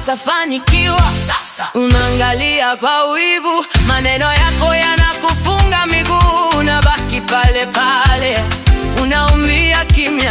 watafanikiwa. Sasa Unaangalia kwa wivu, maneno yako yanakufunga miguu, unabaki pale pale, unaumia kimya.